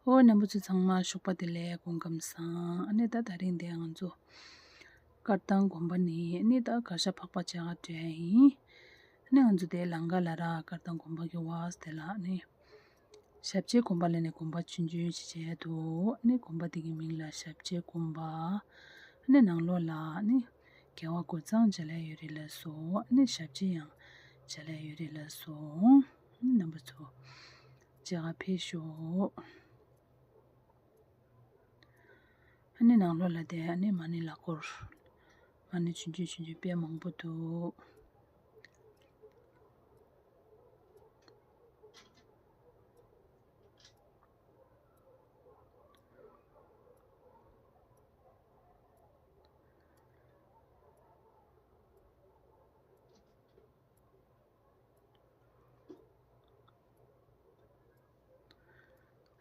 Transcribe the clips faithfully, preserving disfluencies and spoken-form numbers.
ཨོ་རྣམ་པ་ཚོ་ཚང་མ་ཞོགས་པ་བདེ་ལེགས། སྐུ་ཁམས་བཟང་། ཨ་ནི་ད་དེ་རིང་འདི་ང་ཚོ་དཀར་ཐང་དགོན་པ་ནས་ཨ་ནི་ད་གར་ཞ་འཕགས་པ་མཇལ་ཁ་འགྲོ་ཡ་ཡིན། ཨ་ནི་ང་ཚོ་དེ་ལམ་ཁ་ལ་ར་དཀར་ཐང་དགོན་པ་གི་བར་དེ་ལ་ཨ་ནི་ཞབས་རྗེས་དགོན་པ་ལབ་ནས་དགོན་པ་ཆུང་ཆུང་ཞིག་མཇལ་འདུག་ཨ་ནི་དགོན་པ་དེ་གི་མིང་ལ་ཞབས་རྗེས་དགོན་པ། ཨ་ནི་ནང་ལོགས་ལ་ཨ་ནི་རྒྱལ་བ་རྒོད་ཚང་མཇལ་ཡ་ཡོད་རེད་ལགས་སོ། ཨ་ནི་ཞབས་རྗེས་ཡང་མཇལ་ཡ་ཡོད་རེད་ལགས་སོ། ཨ་ནི་རྣམ་པ་ཚོ་མཇལ་ཁ་ཕེབས་ཤོག་ཨ་ནི་ནང་ལོགས་ལ་དེ་ཨ་ནི་མ་ཎི་ལག་འཁོར། མ་ཎི་ཆུང་ཆུང་ཆུང་ཆུང་དཔེ་མང་པོ་འདུག་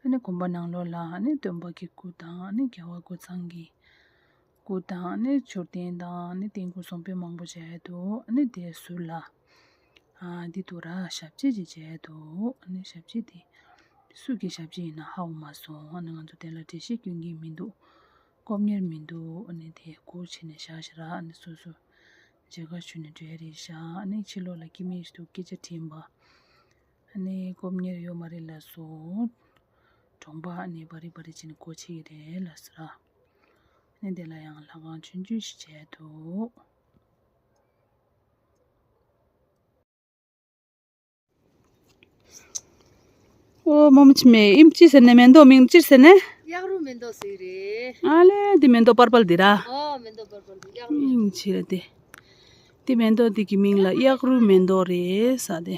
ཨ་ནི་དགོན་པ་ནང་ལོགས་ལ་ཨ་ནི་སྟོན་པ་གི་སྐུ་དང་ཨ་ནི་རྒྱལ་བ་རྒོད་ཚང་གི་སྐུ་དང་ཨ་ནི་མཆོད་རྟེན་དང་ཨ་ནི་རྟེན་སྐུ་གསུམ་དཔེ་མང་པོ་མཇལ་འདུག་ཨ་ནི་དེའི་ཟུར་ལ་ཨ་འདི་འདུག་ར། ཞབས་རྗེས་ཅིག་མཇལ་འདུག་ཨ་ནི་ཞབས་རྗེས་དེ་སུ་གི་ཞབས་རྗེས་ཡིན་ན་ཧ་གོ་མ་སོང་། ཨ་ནི་ང་ཚོ་དེ་ལ་འགྲེལ་བཤད་སྐྱོན་གྱི་མི་འདུག་སྐོམ་གཉེར་མི་འདུག་ཨ་ནི་དེ་སྒོ་ཕྱེ་ནས་བཞག་ཤག་ར། ཨ་ནི་སོ་སོ་མཇལ་ཁ་ཞུ་ནས་འགྲོ་ཡ་རེད་ཤག་ཨ་ནི་ཕྱི་ལོགས་ལ་སྐྱེ་དམན་ཞིག་འདུག་སྐད་ཆ་དྲིས་པ། ཨ་ནི་སྐོམ་གཉེར་ཡོད་མ་རེད་ལགས་སོ། གྲོང་པ་ཨ་ནི་བ་རི་བ་རི་བྱས་ནས་སྒོ་ཕྱེ་གི་རེད་ལགས་སོ་ར། ཨ་ནི་དེ་ལ་ཡང་ལྷ་ཁང་ཆུང་ཆུང་ཞིག་མཇལ་འདུག་ཨོ་མོ་མོ་ཆི་མེ་ཨིམ་ཅི་ཟེར་ནས་མེ་ཏོག་མིང་ཅི་ཟེར་ནས། གཡག་རུ་མེ་ཏོག་ཟེར་རེད། ཨ་ལེ་འདི་མེ་ཏོག་པར་པལ་འདི་ར། ཨོ་མེ་ཏོག་པར་པལ་འདི་གཡག་རུ། ཨིམ་ཅི་རེད་དེ། འདི་མེ་ཏོག་འདི་གི་མིང་ལ་གཡག་རུ་མེ་ཏོག་རེད་ཟེར་དེ།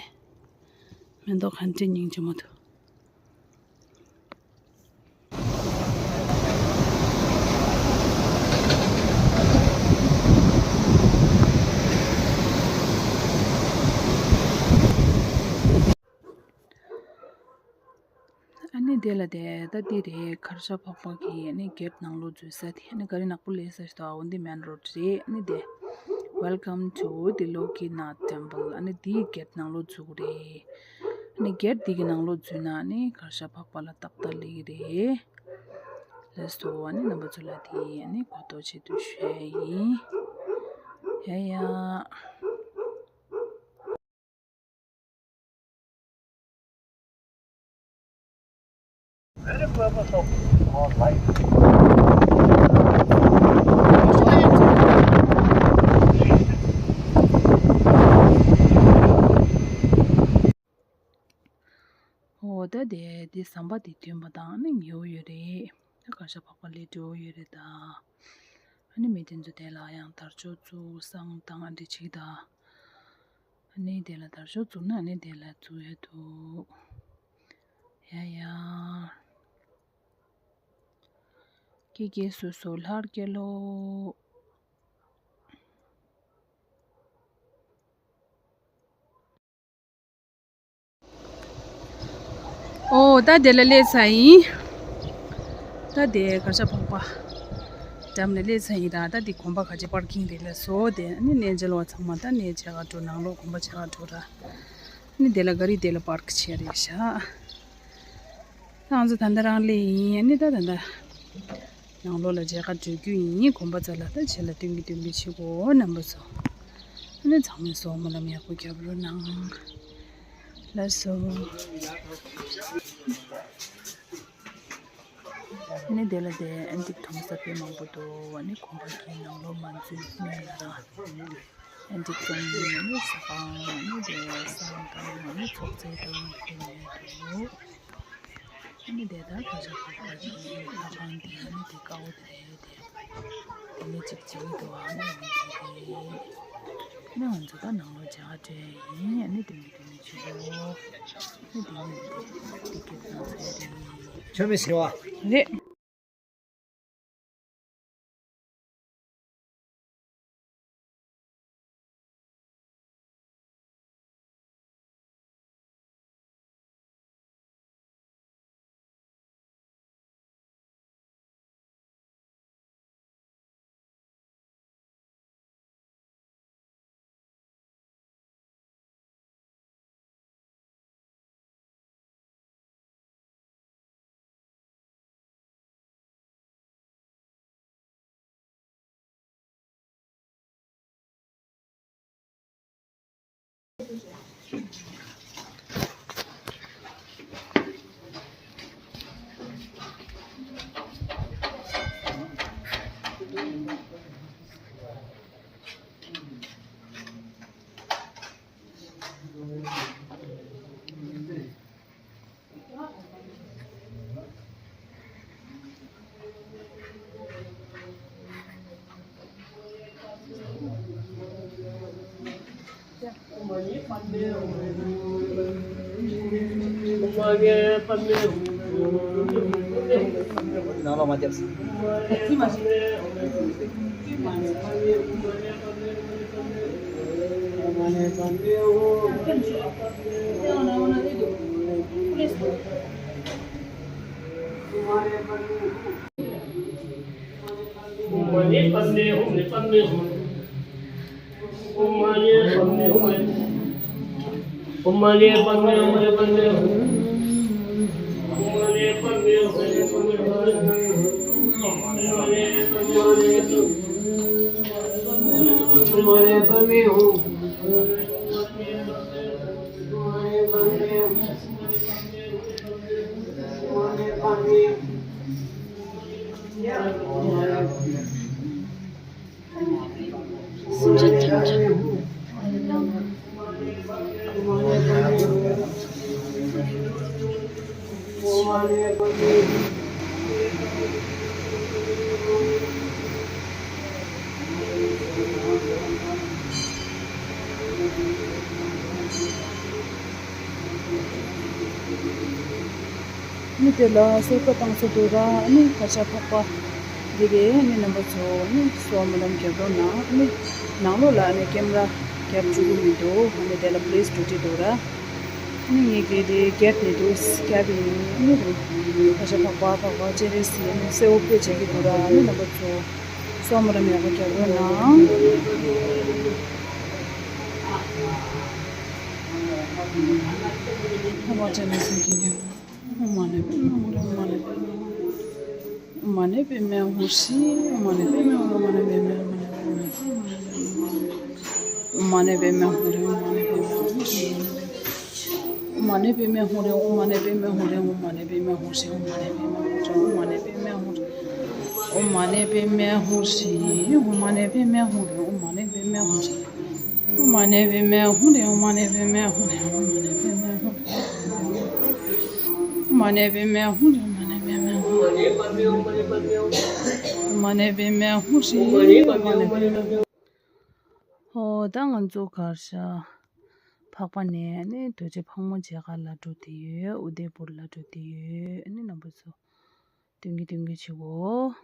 མེ་ཏོག་ག་འདྲ་སྙིང་རྗེ་མོ་འདུག་ཨ་ནི་དེ་ལ་དེ་ད་འདི་རེད། གར་ཞ་འཕགས་པ་གི་ཨ་ནི་གེ་ཊི་ནང་ལོགས་འཛུལ་ས་དེ། ཨ་ནི་ག་རི་ནག་པོ་སླེབས་ས་ཞིག་འདུག་ཨ་འོ་འདི་མེན་རོ་ཌི་རེད། ཨ་ནི་དེ། Welcome to Tilokinath Temple. ཨ་ནི་འདིའི་གེ་ཊི་ནང་ལོགས་འཛུལ་དགོས་རེད། ཨ་ནི་གེ་ཊི་འདི་གི་ནང་ལོགས་འཛུལ་ན་ཨ་ནི་གར་ཞ་འཕགས་པ་ལ་ཏག་ཏག་སླེབས་ཀྱི་རེད། ལགས་སོ། ཨ་ནི་རྣམ་པ་ཚོ་ལ་དེ་ཨ་ནི་གོ་རྟོགས་ཆེད་དུ་ཞུ་ཡ་ཡིན། ཡ་ཡ། Very purpose of our life. ཨོ་ད་དེ་དེ་ཟམ་པ་དེ་ཐོན་པ་དང་ཨ་ནི་ཉེ་བོ་ཡོད་རེད། ད་གར་ཞ་འཕགས་པ་སླེབས་འགྲོ་ཡོད་རེད་ད། ཨ་ནི་མི་དེ་ཚོ་དེ་ལ་ཡང་དར་ལྕོག་བཙུགས་བསང་བཏང་ཨ་འདྲ་བྱེད་ད། ཨ་ནི་དེ་ལ་དར་ལྕོག་བཙུགས་ན་ཨ་ནི་དེ་ལ་བཙུགས་ཡ་འདུག་ཡ་ཡ། ཀྱེ་ཀྱེ་སོ་སོ་ལྷར་སྐྱེ་ལོ། ཨོ་ད་དེ་ལ་སླེབས་ཚར་ཡིན། ད་དེ་གར་ཞ་འཕགས་པ་འགྲམ་ལ་སླེབས་ཚར་ཡིན་ད། ད་དེ་དགོན་པ་ག་ཅི་པར་ཀིང་རེད་ལགས་སོ། དེ་ནི་གནས་མཇལ་བ་ཚང་མ་ད་གནས་མཇལ་ག་འགྲོ། ནང་ལོགས་དགོན་པ་མཇལ་ག་འགྲོ་ར། ནི་དེ་ལ་ག་རི་དེ་ལ་པར་ཀི་བྱས་རེད་ཤག་ང་ཚོ་ད་ལྟ་རང་སླེབས་ཡིན། ཨ་ནི་ད་ད་ལྟ་ནང་ལོགས་ལ་མཇལ་ཁ་འགྲོ་རྒྱུ་ཡིན། དགོན་པ་རྩ་ལ་ད་རྗེས་ལ་སྟོན་གྱི་སྟོན་པའི་ཆེད་གོ། རྣམ་པ་ཚོ་ཨ་ནི་ཚང་མས་སོ་སྨོན་ལམ་ཡག་པོ་རྒྱབ་རོགས་གནང་། ལགས་སོ། ཨ་ནི་དེ་ལ་དེ་ཨན་ཏིག་མཐོང་ས་དཔེ་མང་པོ་འདུག་ཨ་ནི་དགོན་པ་གི་ནང་ལོགས་མ་འཛུལ་སྔོན་ལ་ར། ཨན་ཏིག་བཙོང་ཡས་ནི་ཟ་ཁང་ཨ་ནི་དེ་བསང་དང་ཨ་ནི་ཚོགས་རྫས་དང་དེ་ནས་འདུག་ཨ་ནི་དེ་ལྟར་ཁ་ཤས་ཁ་ཁ་ཅིག་ལྷ་ཁང་དེ་ཨ་ནི་དེ་དཀར་པོ་དེ་རེད་དེ། དེ་ནས་ཅིག་བྱེད་ཀྱི་འདུག་ཨ་ནི་ང་ཚོ་དེ་ཨ་ནི་ང་ཚོ་ད་ནང་ལོགས་མཇལ་ཁ་འགྲོ་ཡ་ཡིན། ཨ་ནི་དེ་ནས་དེ་ནས་བྱེད་དགོས། ཨ་ནི་དེ་ནས་དེ་དེ་སྐད་གནང་ཚར་ཡ་རེད། ཆོས་མེད་ཟེར་བ། རེད། ནང་ལོགས་མ་བརྒྱབ། སེམས་ཅན་ཐམས་ཅད། ནི་དེ་ལ་གསོལ་ཁ་བཏང་ཚར་འདུག་ར། ནི་ཁ་ཤ་འཕགས་པ་འདི་རེད། ནི་རྣམ་པ་ཚོ་ནི་སོ་མ་ལམ་རྒྱབ་རོགས་གནང་། ནི་ནང་ལོགས་ལ་ནི་ཀེམ་ར་རྒྱབ་བཅུག་གི་མི་འདུག་ནི་དེ་ལ་པུ་ལིས་ཌིའུ་ཊི་འདུག་ར། ནི་ངེད་ཀྱིས་དེ་རྒྱབ་ནས་འདུག་རྒྱབ་ཡིན། ནི་རུ་ཁ་ཤ་འཕགས་པ་འཕགས་པ་སྤྱན་རས་གཟིགས་ནི་གསལ་བོ་དཔེ་བྱེད་ཀྱི་འདུག་ར། ནི་རྣམ་པ་ཚོ་སོ་མ་ལམ་ཡག་པོ་རྒྱབ་རོགས་གནང་། འཕགས་པ་སྤྱན་རས་གཟིགས་ཀྱི་ཉམས། ཨོཾ་མ་ཎི་པདྨེ་ཧཱུྃ་རེ། ཨོཾ་མ་ཎི་པདྨེ་ཧཱུྃ་རེ། ཨོཾ་མ་ཎི་པདྨེ་ཧཱུྃ་རེ། ཨོཾ་མ་ཎི་པདྨེ་ཧཱུྃ་རེ། ཨོཾ་མ་ཎི་པདྨེ་ཧཱུྃ་རེ། ཨོཾ་མ་ཎི་པདྨེ་ཧཱུྃ་རེ། ཨོཾ་མ་ཎི་པདྨེ་ཧཱུྃ་རེ། ཨོཾ་མ་ཎི་པདྨེ་ཧཱུྃ་རེ། ཨོཾ་མ་ཎི་པདྨེ་ཧཱུྃ་རེ། ཨོཾ་མ་ཎི་པདྨེ་ཧཱུྃ་རེ། ཨོཾ་མ་ཎི་པདྨེ་ཧཱུྃ་རེ། ཨོཾ་མ་ཎི་པདྨེ་ཧཱུྃ་རེ། ཨོཾ་མ་ཎི་པདྨེ་ཧཱུྃ་རེ། ཨོཾ་མ་ཎི་པདྨེ་ཧཱུྃ་རེ། ཨོཾ་མ་ཎི་པདྨེ་ཧཱུྃ་རེ། ཨོཾ་མ་ཎི་པདྨེ་ཧཱུྃ་རེ། ཨོཾ་མ་ཎི་པདྨེ་ཧཱུྃ་རེ། ཨོཾ་མ་ཎི་པདྨེ་ཧཱུྃ་རེ། ཨོཾ་མ་ཎི་པདྨེ་ཧཱུྃ་རེ། ཨོ་ད་ང་ཚོ་གར་ཤ་འཕགས་པ་ནས་ནི་རྡོ་རྗེ་ཕག་མོ་མཇལ་ཁ་ལ་འགྲོ་དེ་ཡོད། ཨུ་དེ་པུར་ལ་འགྲོ་དེ་ཡོད། ནི་རྣམ་པ་ཚོ་སྟོན་གི་སྟོན་གི་བྱེད་གོ།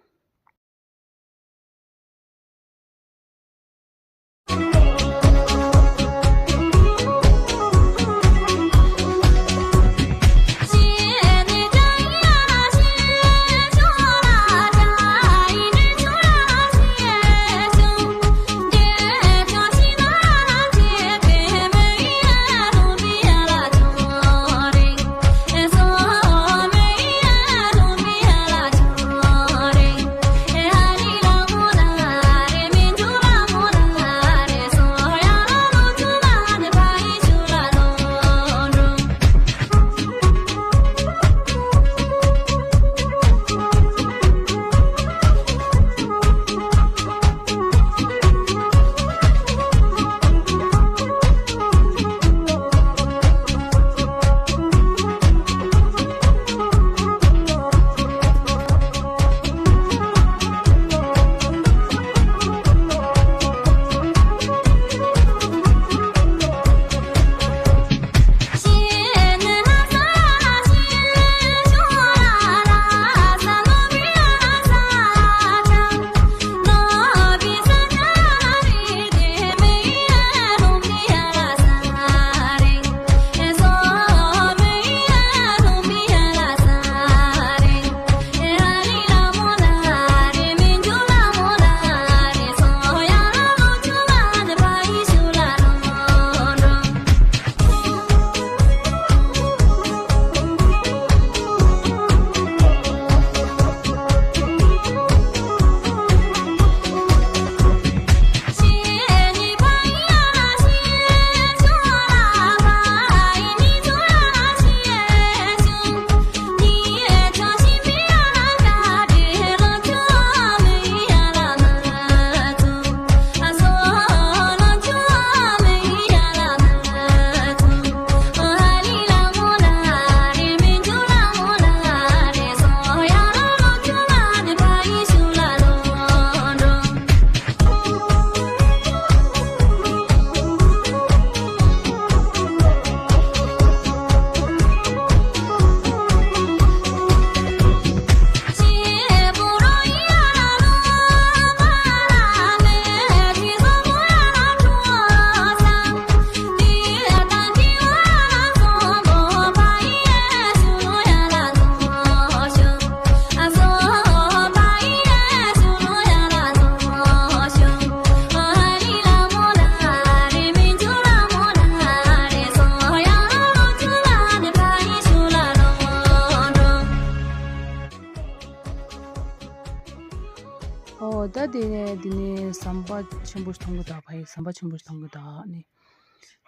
ད་དེ་ནས་དེ་ནས་ཟམ་པ་ཆེན་པོ་ཞིག་མཐོང་གི་འདུག་ཕ་ཡི་ཟམ་པ་ཆེན་པོ་ཞིག་མཐོང་གི་འདུག་ཨ་ནི།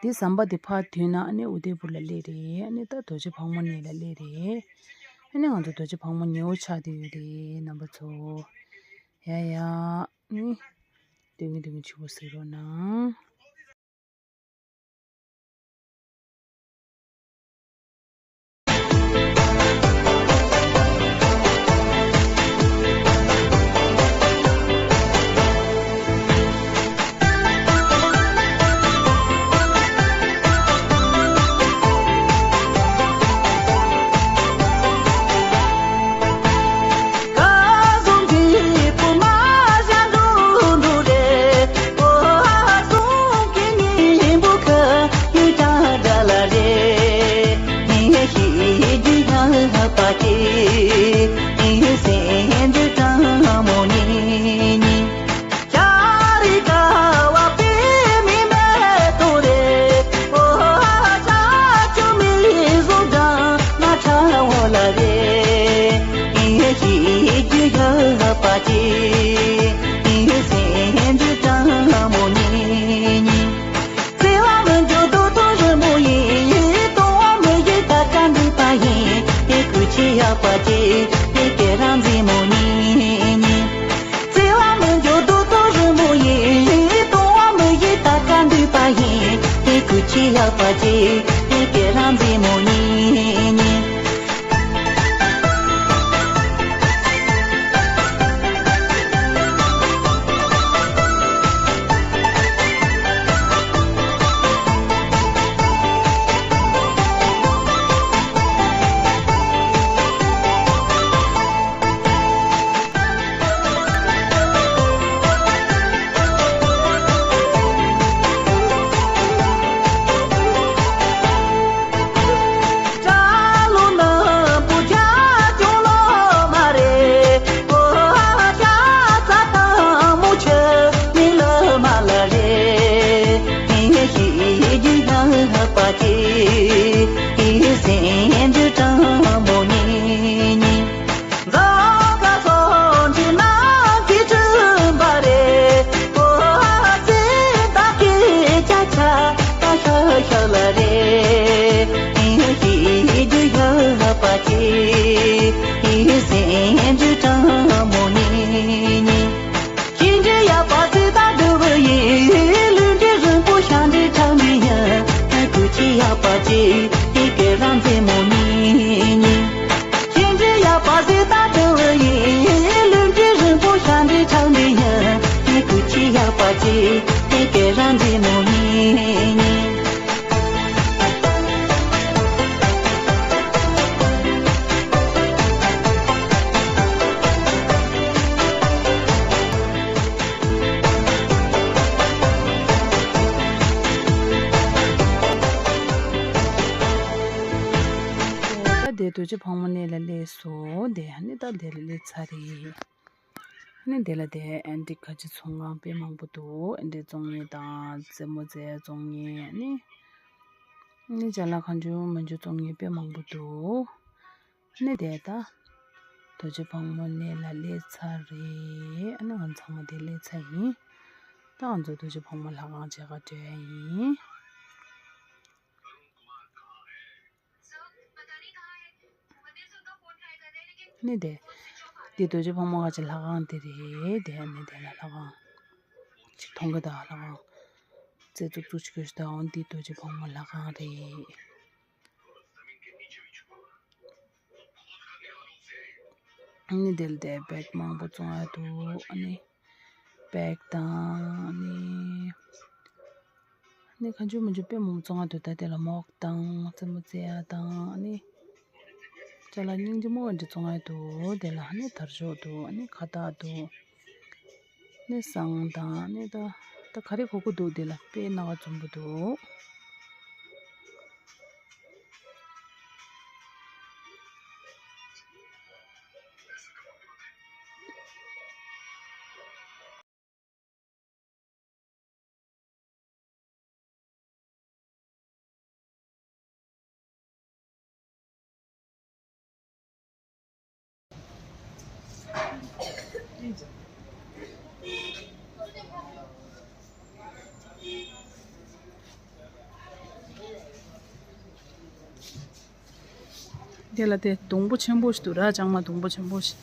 དེ་ཟམ་པ་དེ་ཕར་མཐུད་ན་ཨ་ནི་ཨུ་དེ་པུར་ལ་སླེབས་རེད། ཨ་ནི་ད་རྡོ་རྗེ་ཕག་མོ་གནས་ལ་སླེབས་རེད། ཨ་ནི་ང་ཚོ་རྡོ་རྗེ་ཕག་མོ་ཉེ་བོ་ཆགས་བསྡད་ཡོད་རེད་རྣམ་པ་ཚོ། ཡ་ཡ། ཨ་ནི། སྡོད་མཁན་སྡོད་མཁན་ཕྱུག་པོ་གཟིགས་རོགས་གནང་། ད་དེ་རྡོ་རྗེ་ཕག་མོ་གནས་ལ་སླེབས་སོང་། དེ་ནི་ད་དེ་ལ་སླེབས་ཚར་རེད། ནི་དེ་ལ་དེ་ཨེ་འདྲའི་ཁ་ཆེ་ཚོང་ཁང་དཔེ་མང་པོ་འདུག་ཨེ་འདྲའི་བཙོང་མཁན་དང་རྩེད་མོ་རྩེ་བཙོང་མཁན་ནི། ནི་ཅ་ལག་གང་བྱུང་མང་བྱུང་བཙོང་མཁན་དཔེ་མང་པོ་འདུག་ནི་དེ་ད། རྡོ་རྗེ་ཕག་མོ་གནས་ལ་སླེབས་ཚར་རེད། ཨ་ནི་ང་ཚང་མ་དེ་སླེབས་ཚར་ཡིན། ད་ང་ཚོ་རྡོ་རྗེ་ཕག་མོ་ལྷ་ཁང་མཇལ་ཁ་འགྲོ་ཡ་ཡིན། ནི་དེ། འདི་རྡོ་རྗེ་ཕག་མོ་ཁ་ཆེ་ལྷ་ཁང་དེ་རེད། དེ་ནི་དེ་ལ་ལྷ་ཁང་། ཅིག་མཐོང་གི་ད་ལྷ་ཁང་། རྩེ་གཙུག་གཙུག་ཅིག་གི་ད་འོ་འདི་རྡོ་རྗེ་ཕག་མོ་ལྷ་ཁང་རེད། ཨ་ནི་དེ་ལ་དེ་བེག་མང་པོ་བཙོང་ཡ་འདུག་ཨ་ནི་བེག་དང་ཨ་ནི་ཨ་ནི་གང་བྱུང་མང་བྱུང་དཔེ་མང་པོ་བཙོང་ཡ་འདུག་ད་དེ་ལ་མོག་དང་རྩེད་མོ་རྩེ་ཡ་དང་ཨ་ནི་ཅ་ལག་སྙིང་རྗེ་མོ་འདྲ་བཙོང་ཡ་འདུག་དེ་ལ་ཨ་ནི་དར་ལྕོག་འདུག་ཨ་ནི་ཁ་བཏགས་འདུག་ནི་བསང་དང་ནི་ད་ད་ག་རེ་དགོས་ཀྱི་འདུག་དེ་ལ་དཔེ་སྣ་བ་འཛོམས་པོ་འདུག་དེ་ལ་དེ་སྡོང་པོ་ཆེན་པོ་ཞིག་འདུག་ར། ལྕང་མ་སྡོང་པོ་ཆེན་པོ་ཞིག་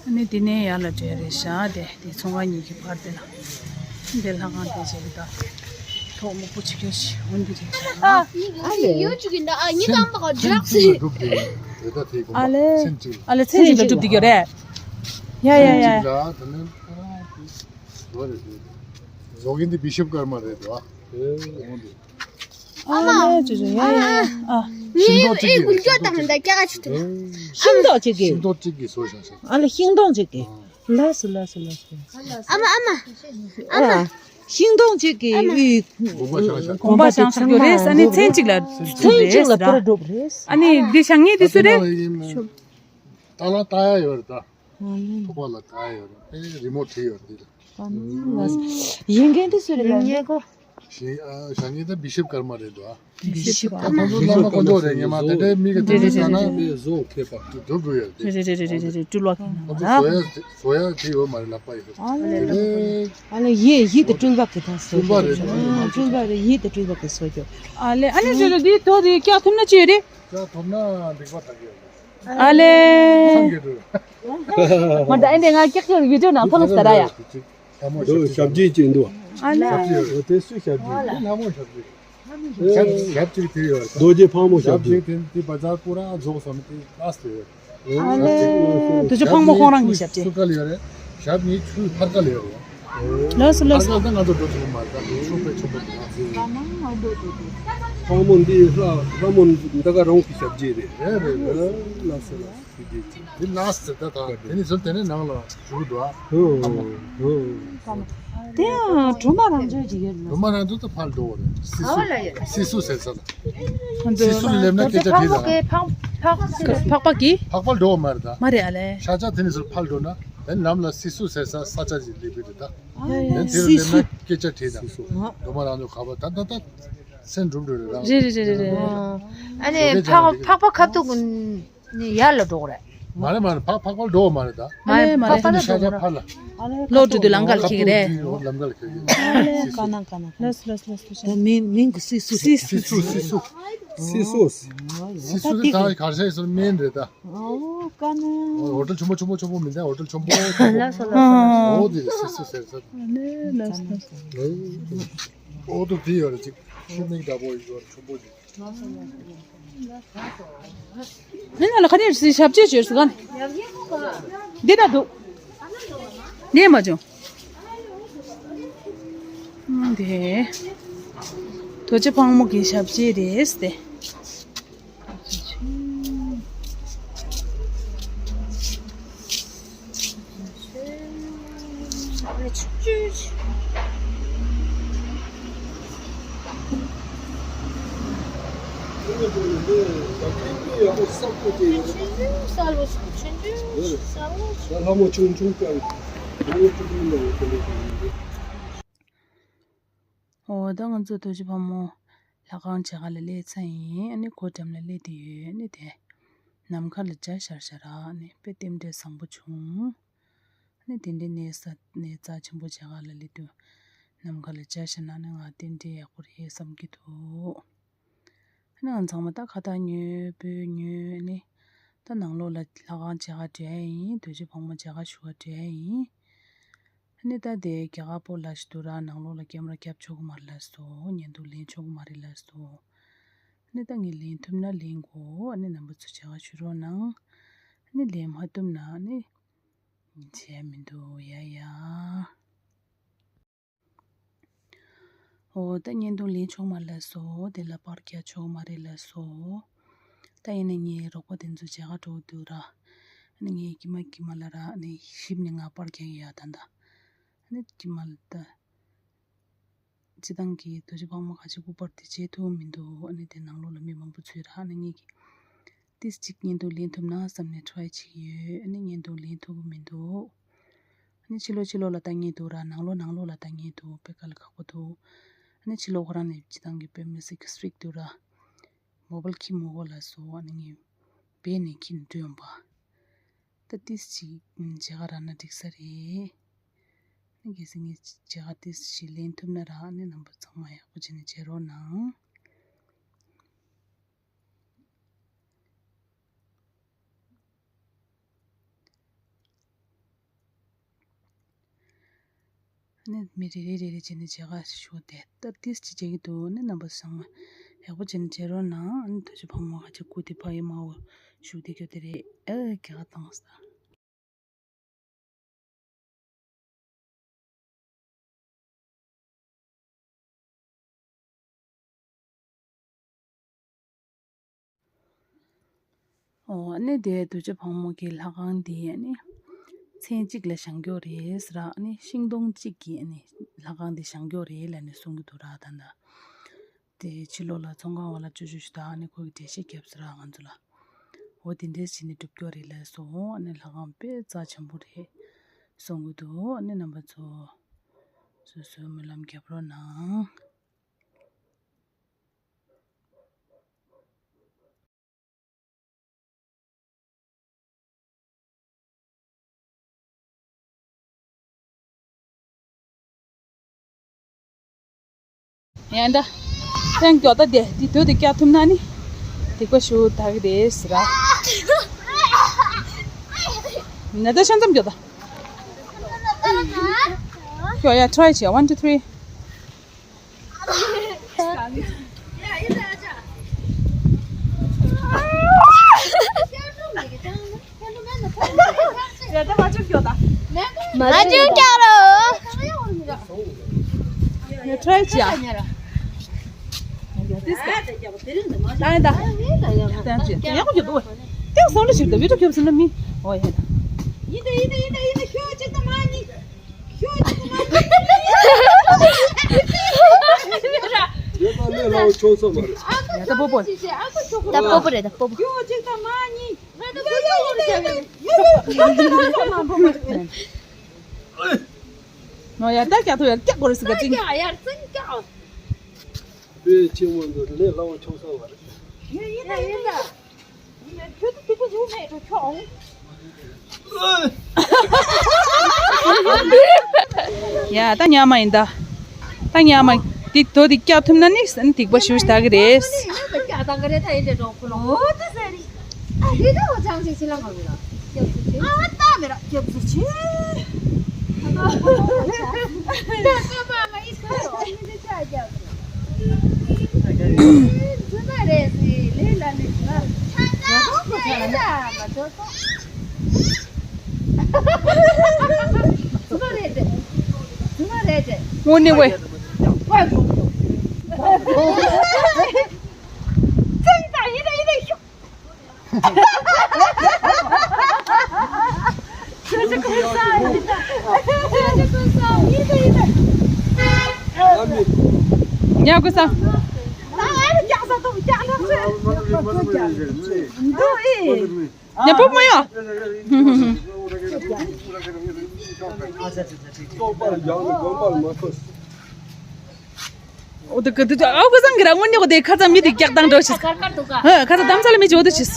ཨ་ནི་དེ་ནས་ཡར་ལ་བྲོས་རེད་ཤག་དེ་དེ་ཚོང་ཁང་གཉིས་ཀྱི་བར་དེ་ལ། འདི་ལྷ་ཁང་དེ་བྱས་ཀྱི་ད། ཐོག་མོག་པོ་ཆེ་ཁྱོད་ཞིག་འོན་འདི་རེད་ཤག་ཨ། ཨ་ལེ། ཡོད་ཅིག་ཡིན་ད། ཨ་ཉི་ད་མ་ག་ཇག་སི། ཨ་ལེ། ཨ་ལེ་མཚན་གཅིག་ལ་གྲུབ་འདི་ག་རེད། ཡ་ཡ་ཡ། ཟོག་གིན་འདི་བི་ཤོབ་ཀར་མ་རེད་དོ། ཨ་ལེ་ཅོ་ཅོ་ཡ་ཡ་ཡ། ཨ། ངའི་ཨེ་དགུན་སྐྱོད་དང་འདི་སྐྱ་ག་ཆུ་ཐུབ། ཤིང་ཏོག་ཅིག་གི། ཤིང་ཏོག་ཅིག་གི་སོ་ཤང་ཤང་། ཨ་ལེ་ཤིང་སྡོང་ཅིག་གི། ལགས་སོ་ལགས་སོ་ལགས་སོ། ཨ་མ་ཨ་མ། ཨ་མ། ཤིང་སྡོང་ཅིག་གི་ཨ་མ། ཡུལ། གོམ་པ་ཤང་ཤང་། གོམ་པ་ཤང་ཤང་ཡོད་རེད། ཨ་ནི་མཚན་གཅིག་ལ་མཚན་གཅིག་ལ་ཕུ་ར་འགྲོ་རེད། ཨ་ནི་འདི་ཞག་ཉིན་འདི་སུ་རེད། ད་ལ་ལྟ་ཡ་ཡོད་རེད་ད། ཐུག་པ་ལ་ལྟ་ཡ་ཡོད་རེད། ཨེ་རི་མོ་བྲིས་ཡོད་རེད་འདི་ལ། ཡིན་མཁན་དེ་སུ་རེད་ལབ་ན། ཞེས་ཨ་ཞག་ཉིན་ད་བི་ཤོབ་ཀར་མ་རེད་འདུག་ཨ། བི་ཤོབ་ཀར་མ། ཁོང་ཚོ་བླ་མ་དཀོན་མཆོག་རེད། ངས་མ་དེ་འདྲའི་མི་གི་དེ་འདྲ་བྱས་ན་བཟོ་མཁས་པ་སྒྲུབ་དགོས་ཡོད་དེ། རེད་རེད་རེད་རེད། སྤྲུལ་བ་ཁྱེད་ཁོང་ཚོ་རང་བཟོ་ཡ་བཟོ་ཡ་དེ་ཡོད་མ་རེད་ལག་པ་ཡོད། ཨ་ལེ། ཨ་ལེ་ཡིད་ཡིད་དུ་སྤྲུལ་བ་གི་ད་བཟོ། སྤྲུལ་བ་རེད། སྤྲུལ་བ་རེད། ཡིད་དུ་སྤྲུལ་བ་གི་བཟོ་རྒྱུ། ཨ་ལེ་ཨ་ལེ་ཅོ་ཅོ་འདི་ཐོག་དེ་སྐྱག་ཐུབ་ན་ཅི་ཡོད་རེད། སྐྱག་ཐུབ་ན་འགྲིག་པ་ད་གི་ཡོད། ཨ་ལེ། མ་ད་ཨེ་འདྲ་ང་ཀྱག་ཀྱག་བི་ཌིའོ་ནང་ཐོན་ས་ར་ཡ། ལྷ་མོ་ཞབས་ཀྱི་ཞབས་རྗེས་ཅན་འདུག་ཨ་ལེ། ཞབས་ཀྱི་དེ་སུ་ཞབས་ཀྱི། དེ་ལྷ་མོ་ཞབས་ཀྱི། ཞབས་ཞབས་ཀྱི་དེ་ཡོད། རྡོ་རྗེ་ཕག་མོ་ཞབས་ཀྱི། ཞབས་ཀྱི་དེ་དེ་བ་ཛར་པུ་ར་རྫོགས་སོང་དེ་ལ་སི་ཡོད། ཨ་ལེ། རྡོ་རྗེ་ཕག་མོ་ཁོང་རང་གི་ཞབས་ཀྱི། སུ་ག་ལ་ཡོད་རེད། ཞབས་ནི་ཆུ་ཕར་ག་ལ་ཡོད་རེད། ལགས་སོ་ལགས་སོ། ཕར་ག་ད་ང་ཚོ་འགྲོ་ཐུབ་མ་རེད། ད་ཆུ་དཔེ་ཆུ་པོ་དེ་ང་ཚོ། ཕག་མོ་འདི་ལྷ་ལྷ་མོ་འདི་ག་རང་གི་ཞབས་ཀྱི་རེད། རེད་རེད་རེད། ལགས་སོ་ལགས་སོ། དེ་ལ་སི་ད་ད་དེ་ནི་ཟུར་དེ་ནས་ནང་ལ་བཞུགས་འདུག་ཨ། ཧུ་ཧུ། དེ་ཡང་གྲུ་མ་རང་ཚོའི་ཅིག་ཡོད་ན། གྲུ་མ་རང་ཚོ་ད་ཕར་འགྲོ་བ་རེད། སི་སུ་སི་སུ་ཟེར་ས་ལ། སི་སུ་ལ་སླེབས་ན་སྐད་ཆ་དྲིས་དང་། ཕག་ཕག་ཕག་པ་གི། ཕག་པ་འགྲོ་བ་མ་རེད་ད། མ་རེད་ཨ་ལེ། ཤ་ཆ་དེ་ནས་ཟུར་ཕར་འགྲོ་ན་དེ་ནམ་ལ་སི་སུ་ཟེར་ས་ས་ཆ་ཅིག་སླེབས་པ་རེད་ད། དེ་དེ་རུ་སླེབས་ན་སྐད་ཆ་དྲིས་དང་། གྲུ་མ་རང་ཚོ་ཁ་པ་ད་ད་ད་སེམས་འགྲུབ་འགྲོ་རེད་ད། རེད་རེད་རེད་རེད། ཨ་ནི་ཕག་ཕག་པ་ཁ་ཐུག་ནི་ཡར་ལ་འགྲོ་གི་རེད། མ་རེད་མ་རེད། ཕག་ཕག་པ་ལ་འགྲོ་བ་མ་རེད་ད། མ་རེད་མ་རེད། ཕག་པ་ལ་ཤ་ཆ་འགྲོ་གི་ཕར་ལ། ལོག་འགྲོ་དུས་ལམ་ཁ་ལ་ཁེལ་གི་རེད། ལམ་ཁ་ལ་ཁེལ་གི་རེད། ཀ་ན་ཀ་ན། ལགས་སོ་ལགས་སོ་ལགས་སོ། ད་མིང་མིང་གི་སི་སུ་སི་སུ་སི་སུ་སི་སུ། སི་སུ་ད་གར་ཤ་ཡི་སོར་མིན་རེད་ད། ཨོ་ཀ་ན། ཧོ་ཊལ་ཆུང་པོ་ཆུང་པོ་ཆུང་པོ་མིན་ད། ཧོ་ཊལ་ཆུང་པོ་ཆུང་པོ། ལགས་སོ་ལགས་སོ། ཨོ་དེ་སི་སུ་ཟེར་ས། ལགས་སོ་ལགས་སོ། ཨོ་དེ་དེ་ཡོད་རེད་ཅིག་ཤུ་མིག་འདྲ་པོ་ཡོད་རེད་ཆུང་པོ་ཅིག་མི་ན་ལ་ཁ་ནས་ཞབས་རྗེས་བྱོས་སུ་ག་ནས། འདི་ད་འདུག་འདི་མ་བྱུང་། འདི་རྡོ་རྗེ་ཕག་མོ་གི་ཞབས་རྗེས་རེད་དེ། ལྷ་མོ་ཆུང་ཆུང་ཀ་ལྷ་མོ་ཆུང་ཆུང་ལ་ཡོད་པ་ལས། འོ་ད་ང་ཚོ་རྡོ་རྗེ་ཕག་མོ་ལྷ་ཁང་མཇལ་ཁ་ལ་སླེབས་ཚར་ཡིན། ཨ་ནི་སྒོ་འགྲམ་ལ་སླེབས་བསྡད་ཡོད། ཨ་ནི་དེ་ནམ་མཁའ་ལ་འཇའ་ཤར་ཤར་ར། ཨ་ནི་དཔེ་རྟེན་འབྲེལ་བཟང་པོ་བྱུང་། ཨ་ནི་དེ་འདྲའི་གནས་ས་གནས་རྩ་ཆེན་པོ་མཇལ་ཁ་ལ་སླེབས་དུས་ནམ་མཁའ་ལ་འཇའ་ཤར་ན་ནི་ང་རྟེན་འབྲེལ་ཡག་པོ་རེད་བསམ་གྱི་འདུག་ཨ་ནི་ང་ཚང་མ་ད་ཁ་བཏགས་ཉོས་སྤོས་ཉོས། ཨ་ནི་ད་ནང་ལོགས་ལ་ལྷ་ཁང་མཇལ་ཁ་འགྲོ་ཡ་ཡིན། རྡོ་རྗེ་ཕག་མོ་མཇལ་ཁ་ཞུ་བ་འགྲོ་ཡ་ཡིན། ཨ་ནི་ད་དེ་རྒྱ་གར་པོ་ལ་ཞིག་འདུག་ར། ནང་ལོགས་ལ་ཀེམ་ར་རྒྱབ་ཆོག་གི་མ་རེད་ལབ་སོང་། བརྙན་ཐུང་ལེན་ཆོག་གི་མ་རེད་ལབ་སོང་། ཨ་ནི་ད་ངས་ལེན་ཐུབ་ན་ལེན་གོ། ཨ་ནི་རྣམ་པ་ཚོ་མཇལ་ཁ་ཞུ་རོགས་གནང་། ཨ་ནི་ལེན་མ་ཐུབ་ན་ཨ་ནི་བྱས་མི་འདུག་ཡ་ཡ། འོ་ད་བརྙན་ཐུང་ལེན་ཆོག་མ་ལབ་སོང་། དེ་ལ་པར་རྒྱག་ཆོག་མ་རེད་ལབ་སོང་། ད་ཡིན་ན་ངའི་རོགས་པ་དེ་ཚོ་མཇལ་ཁ་འགྲོ་འདུག་ར། ཨ་ནི་ངས་ཀྱི་མ་ཀྱི་མ་ལ་ར་ཨ་ནི་ཞིབ་ནས་ང་པར་རྒྱག་ཡ་ད་ད། ཨ་ནི་ཀྱི་མ་ལ་ད། སྤྱི་བཏང་གི་རྡོ་རྗེ་ཕག་མོ་ཁ་ཆེ་སྐུ་པར་དེ་མཇལ་ཐུབ་མི་འདུག་ཨ་ནི་དེ་ནང་ལོགས་ལ་མི་མང་པོ་ཚུད་ར། ཨ་ནི་ངས་ཀྱི་ཏིས་གཅིག་བརྙན་ཐུང་ལེན་ཐུབ་ན་བསམ་ནས་ཊ་རའི་བྱེད་ཀྱི་ཡོད། ཨ་ནི་བརྙན་ཐུང་ལེན་ཐུབ་ཀྱི་མི་འདུག་ཨ་ནི་ཕྱི་ལོགས་ཕྱི་ལོགས་ལ་ལྟ་མཁན་འདུག་ར། ནང་ལོགས་ནང་ལོགས་ལ་ལྟ་མཁན་འདུག་དཔེ་དཀའ་ལས་ཁག་པོ་འདུག་ཨ་ནི་ཕྱི་ལོགས་ཁོ་རང་ནས་སྤྱི་བཏང་གི་དཔེ་མི་སྲིད་ཀྱི་སི་ཊིག་འདུག་ར། མོ་བལ་ཁྱི་མོ་གོ་ལ་སོ། ཨ་ནི་ངས་བེད་ནས་ཁྱི་འགྲོ་ཡོང་པ། ད་ཏིས་གཅིག་མཇལ་ཁ་རག་ན་འགྲིག་ས་རེད། ཨ་ནི་གལ་སྲིད་ངས་མཇལ་ཁ་ཏིས་གཅིག་ལེན་ཐུབ་ན་ར། ཨ་ནི་རྣམ་པ་ཚང་མ་ཡག་པོ་བྱས་ནས་མཇལ་རོགས་གནང་། ནི་མི་རེ་རེ་རེ་རེ་བྱས་ནས་མཇལ་ཁ་ཞུ་བསྡད་སྟབས་ཏིས་ཅིག་བྱེད་ཀྱི་འདུག་ནི་རྣམ་པ་ཚང་མ་ཡག་པོ་བྱས་ནས་མཇལ་རོགས་གནང་། ཨ་ནི་ཐུགས་རྗེ་ཕག་མོ་ཁ་ཆེ་སྐུ་དེ་ཕ་ཡི་མ་འོ་ཞུ་བསྡད་རྒྱུ་དེ་རེད། ཨེ་རྒྱལ་ཁ་བཏང་ས། ཨོ་ཨ་ནི་དེ་རྡོ་རྗེ་ཕག་མོ་གི་ལྷ་ཁང་འདི་ཨ་ནི་མཚན་གཅིག་ལ་བཞེངས་ཀྱི་ཡོད་རེད་ཟེར། ཨ་ནི་ཤིང་སྡོང་གཅིག་གིས་ཨ་ནི་ལྷ་ཁང་འདི་བཞེངས་ཀྱི་ཡོད་རེད་ལབ་ནས་གསུང་གི་འདུག་ར། ད་ལྟ་དེ་ཕྱི་ལོགས་ལ་ཚོང་ཁང་བ་ལ་ཅོ་ཅོ་ཞུ་དང་ཨ་ནི་ཁོ་གི་འགྲེལ་བཤད་བརྒྱབ་ཟེར་ང་ཚོ་ལ། འོ་དེ་འདྲས་བྱས་ནས་སྒྲུབ་ཀྱི་ཡོད་རེད་ལབ་སོང་། ཨ་ནི་ལྷ་ཁང་དཔེ་རྩ་ཆེན་པོ་རེད་གསུང་གི་འདུག་ཨ་ནི་རྣམ་པ་ཚོ་སོ་སོའི་སྨོན་ལམ་རྒྱབ་རོགས་གནང་། ཡང་ད་ཐེངས་མགྱོགས་ད་དེ་དེ་དོ་དེ་བཀྱག་ཐུབ་ན་ནི་སྡིག་པ་ཞུ་ད་གི་རེད་ཟེར། ན་ད་ཤན་ཙམ་མགྱོགས་ད། ཁྱོད་ཡ་try བྱས། One, two, three. མ་བྱུང་ཀྱང་རོ། ཡ་try བྱས། ད་ད་ཡག་པོ་ཡོད་འདུག་ཏེ་སང་ལ་ཞིག་ད་བི་ཏོ་ཁྱབ་སོང་ན་མི་ཨོ་ཡ་ད། ཡིན་ད་ཡིན་ད་ཡིན་ད་ཡིན་ད། ཤོད་ཅིག་ད་མ་ཉི། ཤོད་ཅིག་ད་མ་ཉི། ཡོད་ད་ལས་ལའོ་ཆོག་ས་མ་རེད། ཡ་ད་པོ་པོ། ད་པོ་པོ་རེད་ད་པོ་པོ། ཤོད་ཅིག་ད་མ་ཉི། ང་ད་ཡོད་ཡོད་ཡོད་ཡོད་ཡོད་ཡོད་ཡོད་ཡོད་ཡོད། ནོ་ཡ་ད་ཀྱག་ཐུ་ཡ་ཀྱག་གོ་རེ་སི་ག་ཅིང་། ཀྱག་ཡར་ཙིང་ཀྱག་དཔེ་ཆེན་མོ་འདུག་ལས་སླ་བོ་ཆུང་ས་བར། ཡིན་ཡིན་ད་ཡིན་ད། ཡིན་ད་ཁྱོད་ཚོ་ཐིག་པ་ཞུ་མེད་འགྲོ་ཁྱོད། ཡ་ད་ཉག་མ་ཡིན་ད། ད་ཉག་མ་འདི་དོ་འདི་སྐྱག་ཐུབ་ན་ནི་སྡིག་པ་ཞུ་ཞིག་ད་གི་རེད། ཨ་ད་མེད་ར་སྐྱབས་སུ་མཆི། དངོས་གནས་ཝེ། ཉ་གུ་ས། ཉ་པོ་མ་ཡ། ཨོ་དེ་ག་དེ་ཨ་ཁུ་སང་གི་ར་དངོས་གནས་ཁོ་དེ་ཁ་ཚ་མི་དེ་སྐྱག་བཏང་འགྲོ་ཤིས། ཁ་ཚ་དམ་ས་ལ་མི་བྱོ་དུ་ཤིས།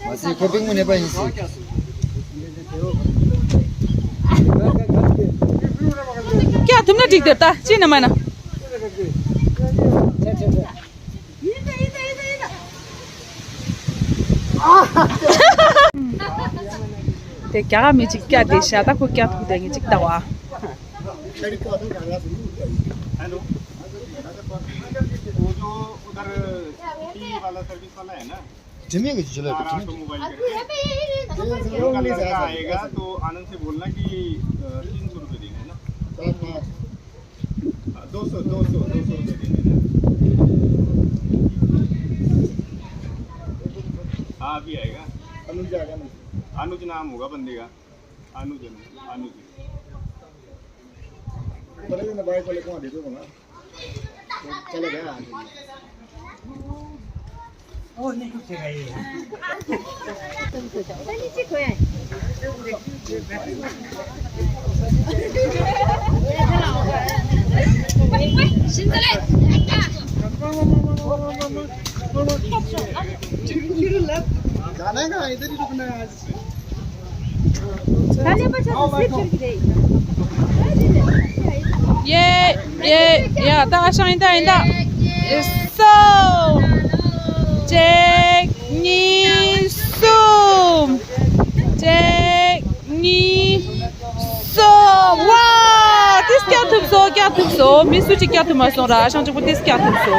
མ་སྲིད་ཁོ་པིང་མོ་ནེ་པ་ཡིན་སྲིད། ཀྱ་ཐུམ་ན་འགྲིག་དེར་ད་ཅི་ན་མ་ན། དེ་རྒྱ་གར་མི་གཅིག་སྐྱ་དེ་ཤ་ད་ཁོ་སྐྱ་ཐུག་དེ་ངས་གཅིག་ལྟ་བ། वो जो उधर टी वाला सर्विस वाला है ना, དྲི་མེད་ཀྱི་ཇི་ལ་དྲི་མེད་ཀྱི། ऑटोमोबाइल करके। उनका लड़का आएगा तो आनंद से बोलना कि, अ, तीन सौ रुपये देने हैं ना। हाँ, दो सौ, दो सौ, दो सौ रुपये देने हैं ना। हाँ, अभी आएगा। अनुज आएगा ना। अनुज नाम होगा बंदे का। अनुज, अनुज, अनुज। पहले तो भाई पहले कौन दे दो ना। चलो गया। जाना है कहाँ? इधर ही रुकना है आज। ད་ལེན་པ་ཆགས་སུ་སེབ་ཤར་གྱི་རེད། ཡེ། ཡེ། ཡ། ད་ཨ་ཞང་ཡིན་ད་ཡིན་ད། སོ། གཅིག་གཉིས། གསུམ། གཅིག་གཉིས། གསུམ། ཝ། ཏིས་སྐྱ་ཐུབ་སོ། སྐྱ་ཐུབ་སོ། མི་སུ་གཅིག་སྐྱ་ཐུབ་མ་སོང་ར། ཨ་ཞང་གཅིག་པོ་ཏིས་སྐྱ་ཐུབ་སོ།